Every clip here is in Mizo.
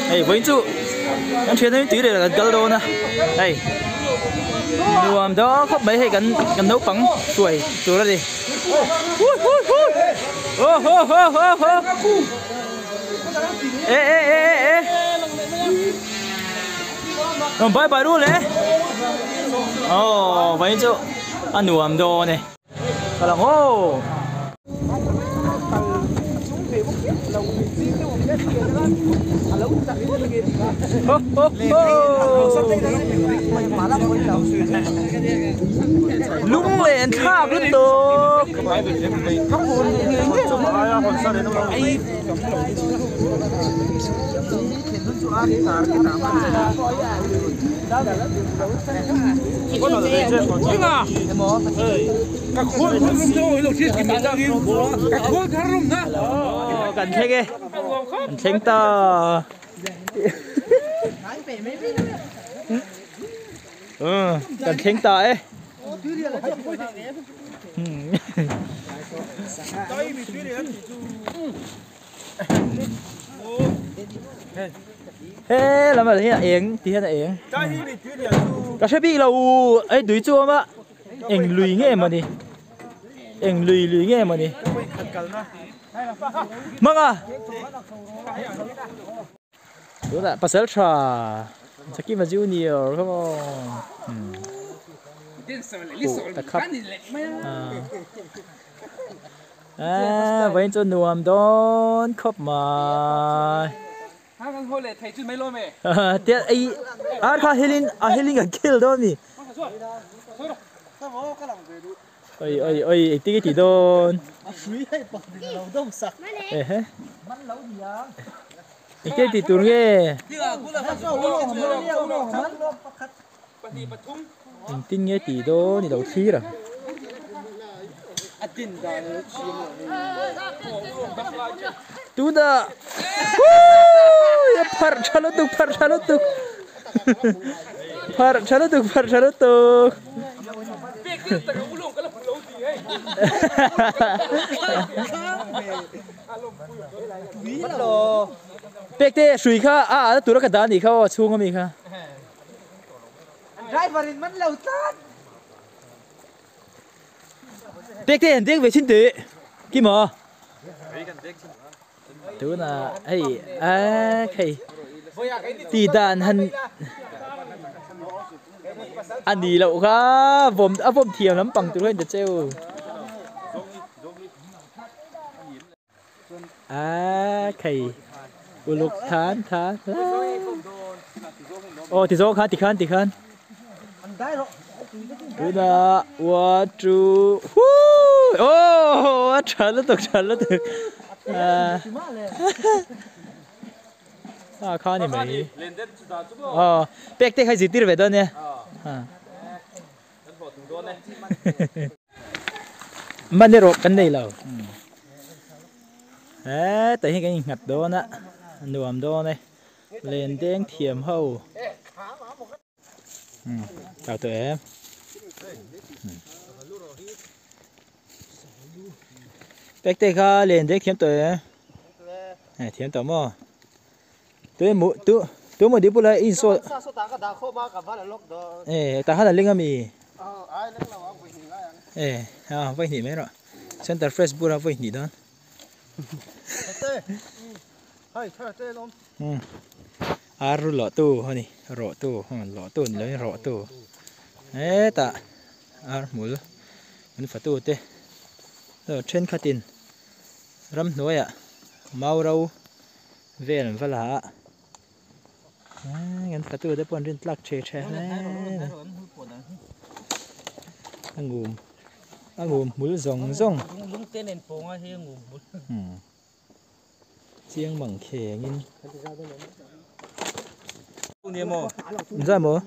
Hei vawiin chu kan thian hi tui leh kan kal dawn a hei nuam dawn khawp mai hei kan kan naupang hruai tur a ni aw ho ho ho ho e e e e e bye bye ru le aw vawiin chu a nuam dawn e. Ka lang aw. Ho ho ho. Lung len thlak lutuk. Kan thleng e kan thleng ta kan thleng ta e He lam ah hian a eng ti hian a eng ka hre bik lo hei tui chu a awm a eng lui nge mawni eng lui lui nge mawni hmang a tunah pasal tha Chakima Junior come on huh ta khap Aaa vawiin chu nuam dawn khawp mai. Tiat ei ar kha hilin a hilin kan khel dawn a ni. Oi oi oi engtin nge tih dawn. Ehe engtin nge tih tur nge. Engtin nge tih dawn i lo thlir ang. Tunah a pharh tha lutuk pharh tha lutuk pharh tha lutuk pharh tha lutuk. Pekte hrui kha a a tura ka dah a nih kha aw a chhung ami kha. Driver in man lo tlat. Pek te an dek ve thin teh Kima. Tuna hei a hei ti dan han a ni loh kha vawm a vawm thiam lampang tur hian ta cheu. A khei uluk than than aw ti zawng khan ti khan ti khan tunah one two huu aw a tha lutuk tha lutuk a kha ni mai aw pek te kha zirtir ve dawn nia. Man erawh kan nei lo hetah hian kan innghat dawn a a nuam dawn e len deng thiam ho chau tawh em pek te kha len deng thiam tawh em e thiam tawh maw. Tui mu tu tu maw dipula i insaw e tah khan a ling ami e a vawi hnih mai rawh center fresh bur a vawi hnih dawn ar lawh tu a ni rawh tu lawh tu ni lovin rawh tu hetah ar hmul an fatu te thenkhatin ramhnuaiah mau ro. Vel an va la a kan fatu te pawh an rin tlak the the hle a ngum a ngum hmul zawng zawng chiang mang kheng in zah maw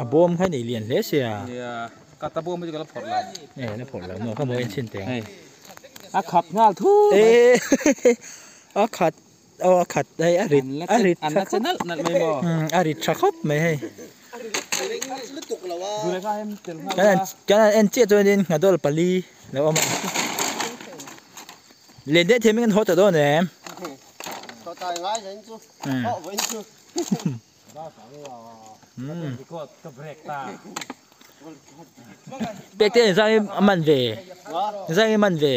a bawm kha nei lian hle sia e la phawrh lo maw ka mawi en chhin teh ang. A khap nghal thu mai. A khat aw a khat hei a rit a rit tha khawp nalh nalh mai maw. A rit tha khawp mai hei. Kan kan han en chiah chuanin nghadol pali lo awm a. Len deuh thiam in kan haw ta dawn em? Pek te zai man ve zai man ve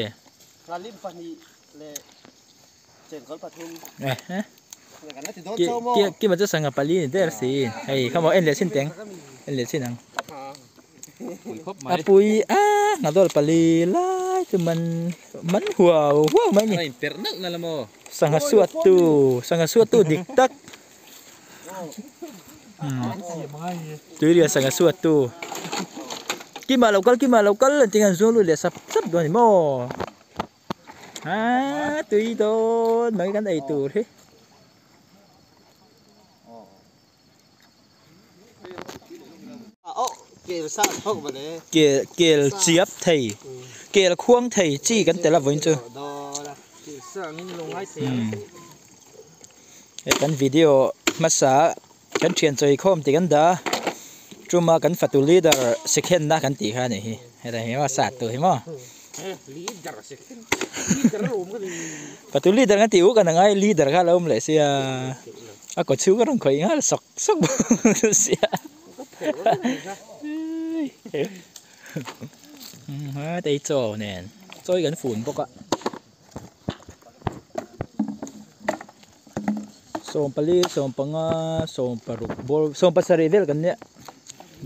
ki ma chu sangha pali ni der si hei khamo en leh chin teng en leh chin ang a pui a nghadawlh pali lai chu man man huau huau mai a ni sangha suat tu sangha suat tu dik tak tuirial sangha suat tu kima lo kal kima lo kal an ti hian zuang lut leh sap sap dawn a ni maw. A tui dawn mai kan ei tur hi. Kel kel chiap thei kel khuang thei chi kan tel a vawiin chu. Hei kan video hmasa kan thian chawi khawm tih kan dah a chuma kan fatu leader second na kan tih kha a nih hi hetah hian a sat tur hi maw fatu leader kan tih uk a ngai leader kha a lo awm leh sia a kaw chhung a rawn khawih nghal sawk sawk bawk sia hei chaw nen chaw hi kan fun bawk a. Sawmpali sawmpanga sawmparuk bawr sawmpasarih vel kan nia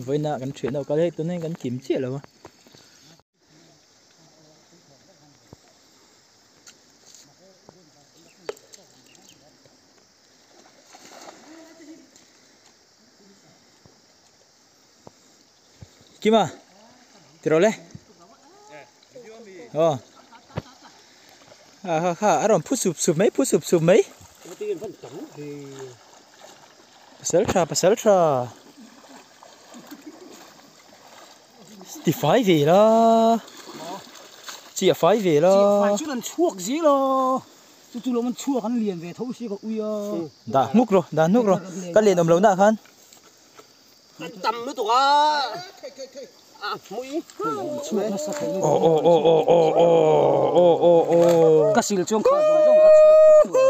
vawiina kan thian ho kal hei tunah hian kan kim chiah lo a. Kima tiraw le aw ha ha ha a rawn phu sup sup mai phu sup sup mai pasal tha pasal tha ti fai ve la chi a fai ve la chu an chhuak zel a chu chu lawm an chhuak an lian ve tho si ka ui a dah hnuk rawh dah hnuk rawh ka len awm loh nah khan. An tam lutuk a a hmui aw aw aw aw aw aw aw aw aw ka sil chuan kha zawng zawng kha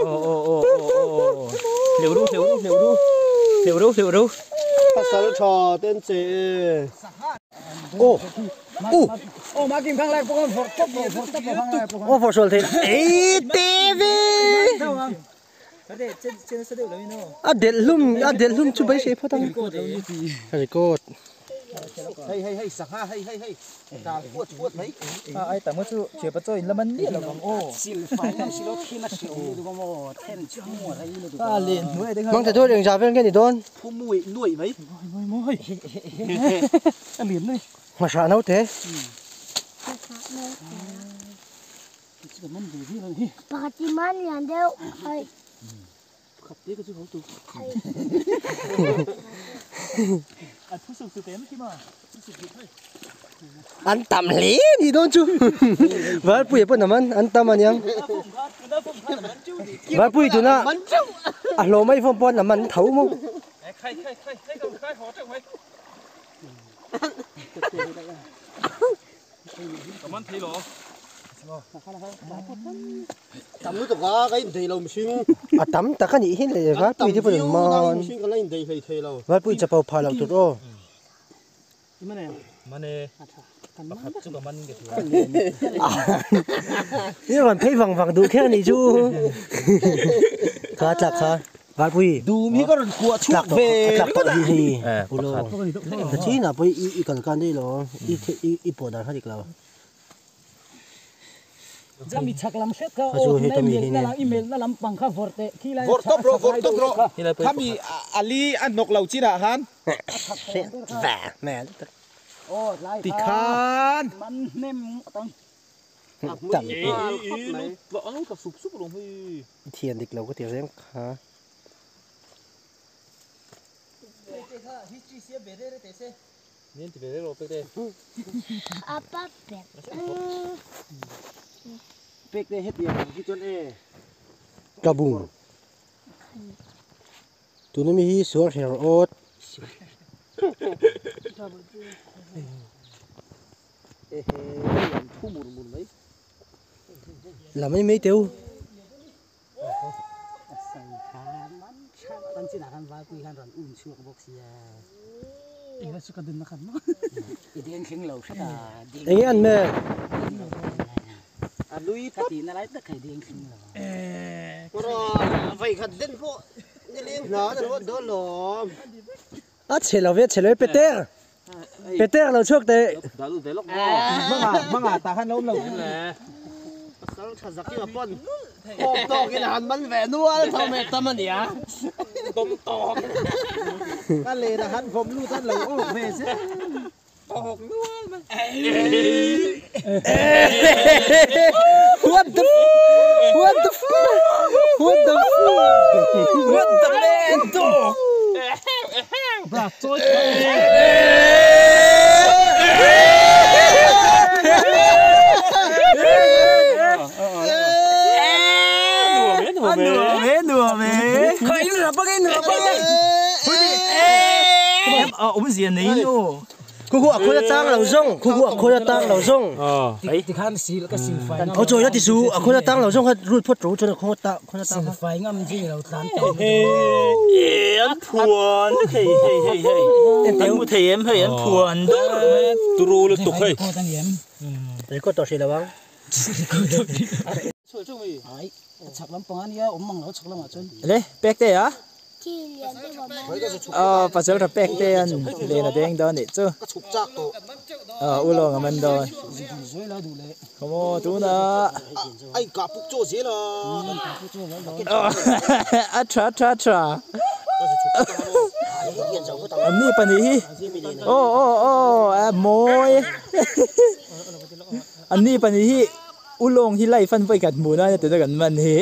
aw aw aw aw aw hleuh ru hleuh ru hleuh ru hleuh ru hleuh ru pasal tha ten che aw u aw ma kim khang lai pawh khan vawrh tawp vawrh tawp khang lai pawh aw vawrh sual thei ei te ve A delh hlum a delh hlum chu beisei phawt ang record hei hei hei sangha hei hei hei dal puat puat mai a ai tam chu thiapa chaw in la man miah lo ang aw a len hnuai te khan mang thadawt engzah vel nge ni dawn phu mui nuaih mai mawi mawi a lian mai hmasah naute Pakhat hi man lian deuh hei. Pakhat te ka chu ho tu. An phu suk suk em khi ma. An tam hle ni dawn chu. Valpui pawh nam an an tam aniang. Valpui tuna a hlawm ai fawm pawh an man tho maw. Khai khai khai khai khai haw teuh mai. Ka man thei lo. Tam lutuk a ka in thei lo mihring. A tam tak a nih hi le Valpui te pawh an man. Mihring ka la in thei hlei thei lo. Valpui chapo pha loh tur aw. Mane pakhat chu ka man ke thei. I rawn phei vang vang duh kher a nih chu. Kha tlak kha. Valpui. Dum hi ka rawn kuah chhuak ve ringawt a. Ulo. Ka chin ah pawh i kal kan daih lo i i pawh dan kha dik lo. Jami chhak lam hret kha aw tunai melh na lam i melh na lam pang kha vawrh teh khi lai Vawrh tawp rawh vawrh tawp rawh khami ali a hnawk lo chin ah khan. Tikhan. Man hnem atang. Tam. Thian dik lo ka ti reng kha. Tlabung tuna mi hi sual hrer awt. La mai mai teu. pan chinah khan valpui khan rawn um chhuak bawk sia. Eng chu ka dun na khan maw. I deng thleng lo hret a. Eng an me. A lui ka ti na lai tak khai deng thleng lo. Ro vai khat den pawh ni leng hna na ro dawn lawm. A chhe lo ve chhe lo Peter. Peter lo chhuak te. Manga manga ta khan lo lo. Pasal tha zaki ma pon. Khom tawk in han man ve nual tho me tam ania. Tôm tawk. Ka le na han vom lu tan lo ok ve se. Tawk nual ma. What the what the what the what the man dog. Bra choi. Ốm gì này nó. Khu khu khôi tang lâu rong, khu khu khôi tang lâu rong. Thì khan xí cái xí phải. Ôi trời ơi, thì su khôi tang lâu rong hay rút phốt rú cho nó khôi tang khôi tang. Xí phải ngâm gì lâu tán tàu. Ăn phuan, hey hey hey hey. Em thì em hay ăn phuan đó. Turu lu tục hey. Đấy có tao xí là băng. Ai, chak lam pang ania, om mang lo chak lam a chun. Lấy, bẹc đây á. Pasal ra pek te an le na deng don ni chu. U lo nga man don. Komo tu na. Ai ka puk cho ze la. A tra tra tra. An ni pa ni hi. O o o a moi. An ni pa ni hi ulong hi lai fan voi kat mu na te kan man hi.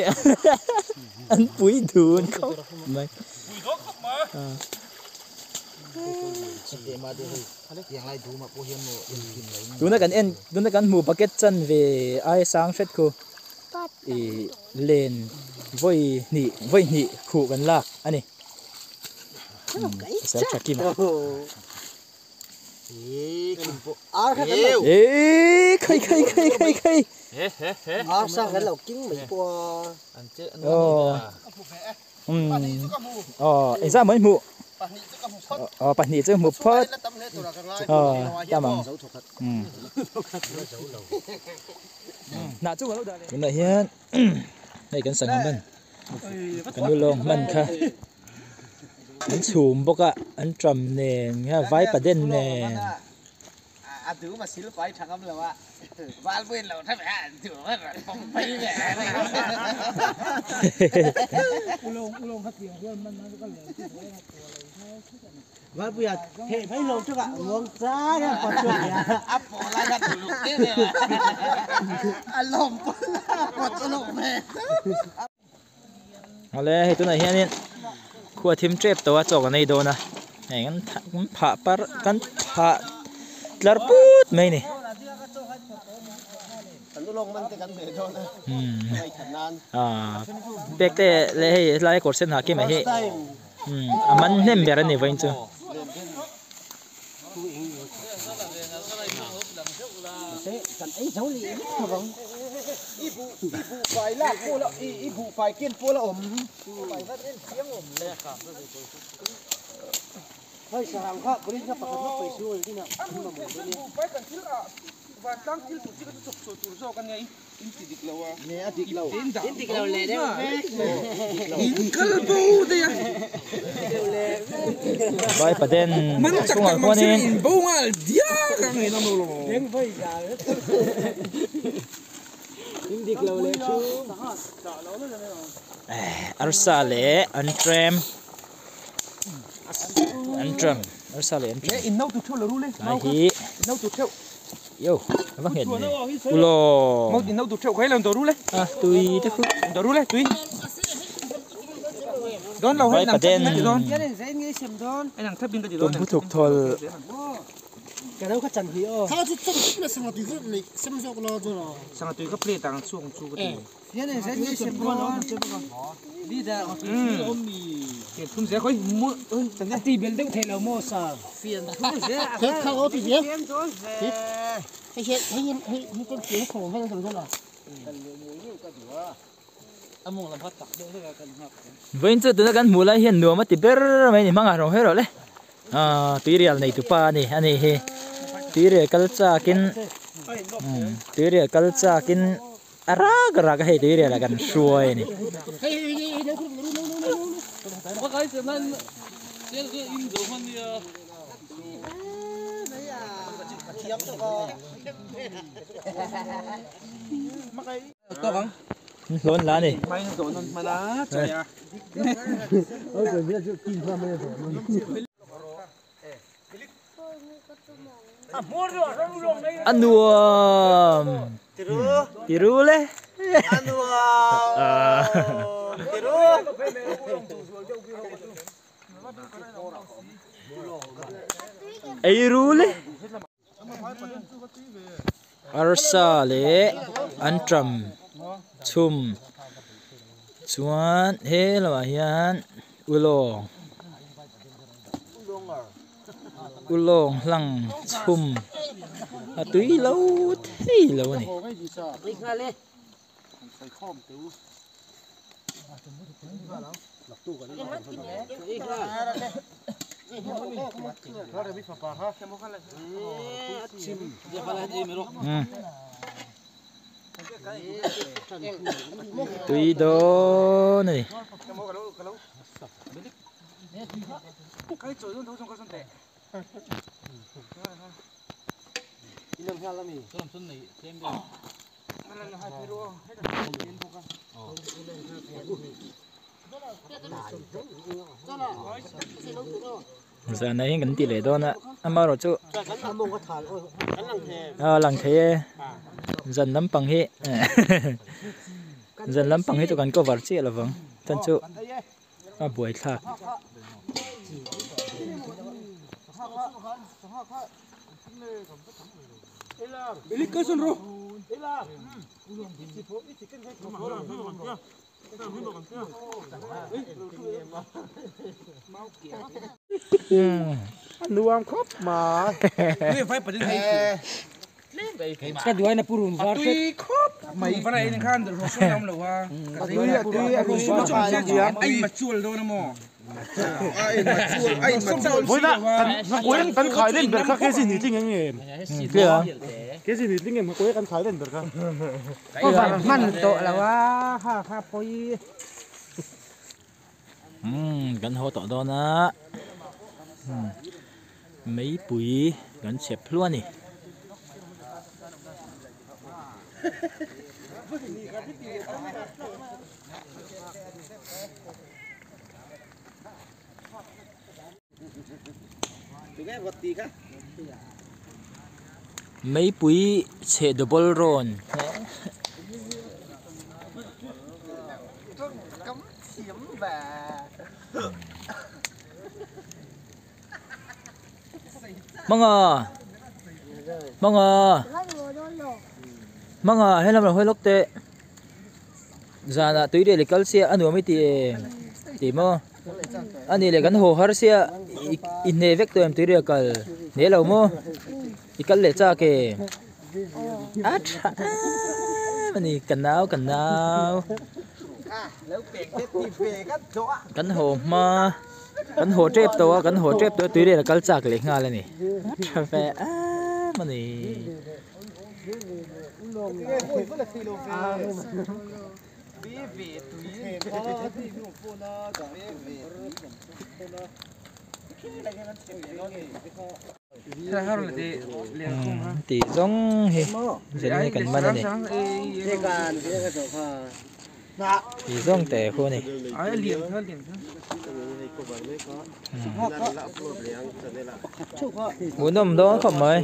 An pui thun không mai. Tuna kan en tuna kan mu bucket chan ve ai sang fet ko i len voi ni khu kan lak ani sa chakim e khai khai khai khai khai ar sa kan lo king mai po ờ em ra mấy mụ pahnih chu mu phot tamang na chu lo da le na hian hei kan sang man kan lu man kha an chhum boka an tram nen nga vai paden nen a tu ma sil pai thangam lo a wal buin lo tha ba tu ma pom pai ve ulong ulong kha tiang huan man na ka le wal buya he phai lo chu ka muang cha ya pa chu ya a po la ka tu lu te ve a lom po la po chu lo me ale hei tu na hianin khua thim trep to a chok anei dona hei kan pha par kan pha tlar put mai ni pek te le hei lai kawr sen ha ki mai hi a man hnem ber ani vain chu Hei sarang kha police na pakhat na pai su dina van tang thil tu chi ka chok chu tur zo kan ngai in ti dik lo a ne a dik lo in dik lo le deu in kal bo de ya vai paden chungah khuanin in bo ngal dia ka ngai na lo deng vai ja in dik lo le chu arsa le antrem antrem arsa le antrem in nau tu theu lo ru le ai hi nau tu theu yo vâng hiện này ulo mau in nau tu theu khai làm đồ ru le à tùy thế khu đồ ru le tùy don lo vai paden anh thấp bin cái gì tum phu thuk thol cái đâu có chẳng hiểu sao chứ chẳng là sang tùy cái này xem cho nó rồi sang tùy cái plate đang xuống chú cái gì này sẽ như xem con đi ra ôm mì tiền thum dễ khơi mua ơi chẳng nhẽ tì bền đâu thể là mua sao phiền thum dễ thế không có tì gì thế hay hay hay hay con kiến khổ hay là sao rồi Vawiin chu tuna kan hmuh lai hian nuam a ti ber mai a ni hmangah rawng her rawh le. Aaa tuirial nei tupa a ni a ni hi tuirial kal chakin tuirial kal chakin a rak rak a hei tuirial ah kan hruai a ni. Hlawn la ni. A nuam tiru le a nuam tiru ei ru le Arsa leh anṭam chhum chuan he lamah hian ulawng ulawng hlang chhum a tui lo thei lo a ni. Tui dawn a ni. Zan ah hian kan ti leh dawn a amaherawh chu a lang thei e zan lampang hi zan lampang hi chu kan cover chiah lovang chuan chu a buaithlak. Nuam khawp mai. Ka duaina purun var tui khawp mai. Kan khai len ber kha kesi ni tling eng em. Kesi ni tling em ka kan khai len ber kha. Man to lawa ha kha poi. Kan haw tawh dawn a. Meipui kan chhep hluah a ni. Meipui chhe double rawn. Manga Manga Manga helam lo hawi lawk teh zanah tui leh kal sia a nuam i ti em ti maw a nih leh kan haw har sia i hne vek tawh em tui leh kal hne lo maw i kal leh chak e a tha em a ni ka nau ka nau kan haw hma kan haw tep tawh a kan haw tep tawh a tui leh kal chak leh nghal a ni a tha ve em a ni. Tih zawng hi zirlai kan man a ni tih zawng te khu a ni. Hmuhnawm dawn khawp mai.